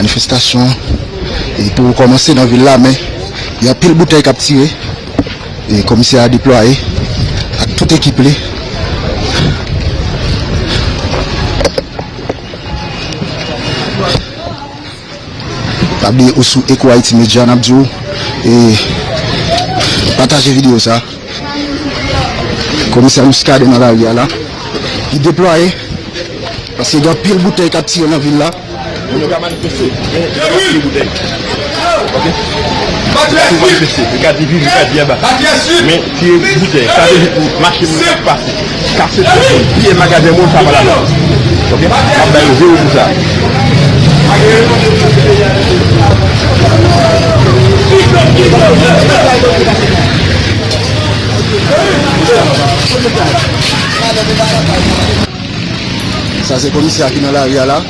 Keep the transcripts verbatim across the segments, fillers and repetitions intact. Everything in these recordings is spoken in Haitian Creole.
Manifestasyon, e, pou kòmanse nan vil la, men gen anpil boutèy k ap tire. E, komisè a deplwaye ak tout ekip li. Pa bliye ou sou Echo Haiti Media, n ap di w, e, pataje videyo sa. Komisè Muscadin nan lari a la. Li deplwaye. Paske gen anpil boutèy k ap tire nan vil la. Moun yo ka manifeste, men yo ka tire boutèy. Ok? Yo ka manifeste, yo ka di viv, yo ka di anba. Men tire boutèy, sa vle di pou mache moun k ap pase. Kase tèt moun, piye magazen moun, sa pa ladan. Ok? M ap ba yo zewo pou sa. Sa se komisè a ki nan lari a la.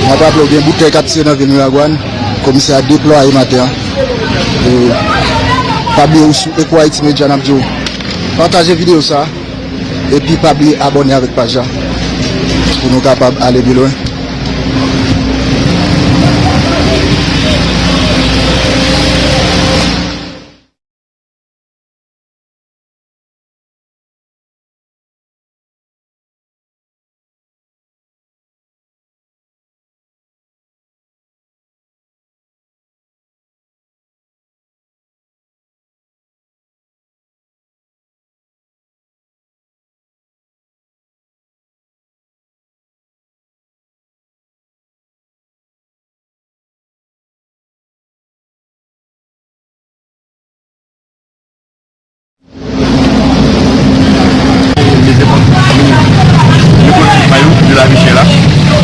M ap raple w gen boutèy k ap tire nan vil Miragwàn. Komisè a deplwaye maten an. E, pa bliye ou sou Echo Haiti Media, n ap di w pataje videyo sa. Epi pa bliye abòne avèk paj la pou nou kapab ale pi lwen.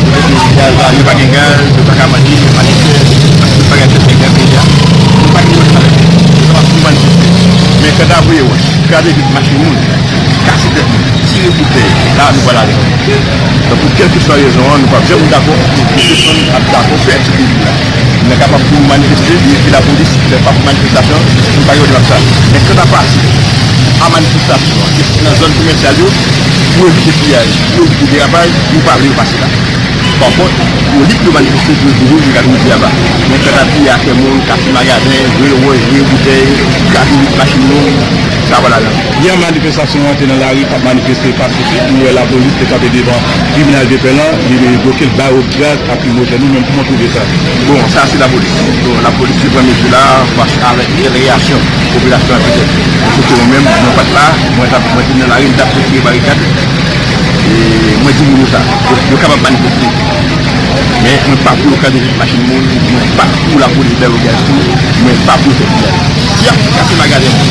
Yo pa gen gaz, yo pa gen gaz, yo pa ka manje, yo pa gen tè, yo pa gen tèt nèg nan peyi a. Yo pa gen lòt travay. Yo kapab tou manifeste. Men kanta voye wòch, kraze vit machin moun, kase tèt moun, tire boutèy, la nou pral ale. Donk, pou kèlkeswa rezon an, nou p ap janm dakò pou pèsonn ap dakò fè sou peyi a. Nou kapab tou manifeste, epi lapolis fè pa pou manifestasyon, nou pa gen dwa sa. Men kanta pase a manifestasyon an, nan zòn komèsyal yo, pou evite piyaj, pou evite derapaj, nou pa vle yo pase la. Pa kont, yo lib pou yo manifeste, pou yo vini, yo ka vini pi aba. Men kanta piye atè moun, kase magazen, voye wòch, voye boutèy, kraze vit machin moun, sa pa ladan. Yè manifestasyon an te nan lari, t ap manifeste pasifik, nou wè lapolis te kanpe devan tribinal depè lan, li bloke l, ba yo gaz lakrimojèn, ou menm kòman w twouve sa? Bon, sa se lapolis. Bon, lapolis te pran mezi la, fas avèk reyasyon popilasyon an petèt. Kote mwen menm, mwen pa t la, mwen t ap, mwen te nan lari, m t ap retire barikad. E mwen di moun yo sa, yo, yo kapab manifeste. Men mwen pa pou yo kraze vit machin moun, mwen pa pou lapolis ba yo gaz tou, mwen pa pou yo fè piyaj. Si y ap kase magazen moun,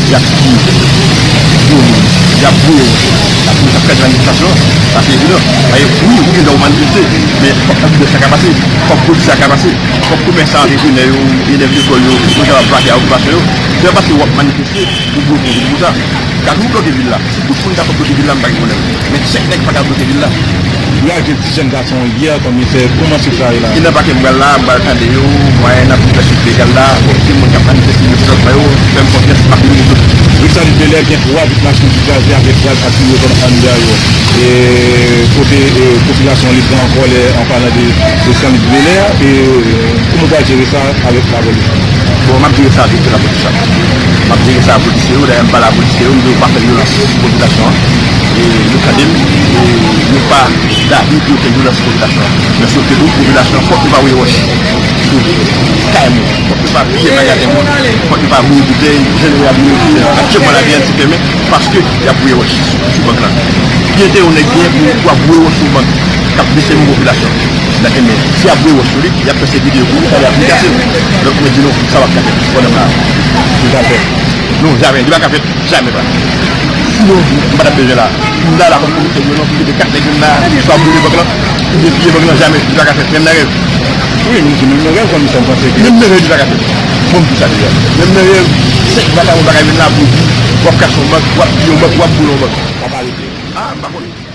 y ap tiye moun, y ap boule moun, lapolis ap kraze manifestasyon, sa se evidan. Paske wi, ou gen dwa ou manifeste, men fòk anbulans la ka pase, fòk polis la ka pase, fòk komèsan, antreprenè yo, elèv lekòl yo, yo kapab plake a okipasyon yo. Se pa paske w ap manifeste, ou bloke yon vil pou sa. Ka tou bloke vil la. Si tout moun ta bloke vil la, m pa gen pwoblèm. Men senk nèg pa ka bloke vil la. Yo aje ti jèn gason yè, komisè, kòman sitwayen la? Ki nan pake m pral la, m pral tande yo, mwayen nan pou fè sou legal la, bon, si moun k ap manifeste yo, se lòt mwen yo, fè m konfyans, m ap vini sou. Ri Saint Louis Bèlè, gen twa vit machin ki kraze avèk gaz lakrimojèn anndan yo. E kote, e, popilasyon li pran an kòlè an palan de, de Saint Louis Bèlè, e, kòman w pral jere sa avèk lapolis? Bon, m ap jere sa avèk lapolis la. M ap jere sa avèk polisye yo, dayè m pale a polisye yo, m di yo pa fè vyolans sou popilasyon an. E yo tande m, e yo pa david pou yo fè vyolans sou popilasyon an. Men sof ke tou, popilasyon an, fòk yo pa voye wòch sou kay moun, fòk yo pa piye magazen moun, fòk yo pa boule boutèy, jan yo ap boule boutèy an. Aktyèlman, lavi a ti fèmen paske y ap voye wòch sou, sou bank lan. Ki enterè yon nèg genyen pou, pou ap voye wòch sou bank k ap mesye moun popilasyon? Dakò, men si y ap voye wòch sou li, y ap fè se videyo pou li, sa y ap li kase l. Donk, mwen di nou, sa p ap ka fèt pandan m la. Li pa fèt. Non, jamè, li pa ka fèt. Jamè pa. Sinon, m pa t ap bezwen la. M ta la kòm komisè yo non, pou mete kat nèg youn la, swa boule bank lan, oubyen piye bank lan, jamè, li pa ka fèt, menm nan rèv. Wi, m di, menm nan rèv, komisè, m panse ke menm nan rèv, li pa ka fèt. Bon, m di sa deja. Menm nan rèv, senk vakabon pa ka vin la pou di, w ap kase yon bank, w ap piye yon bank, w ap boule yon bank. Sa pa rete. Ah, m pa konnen.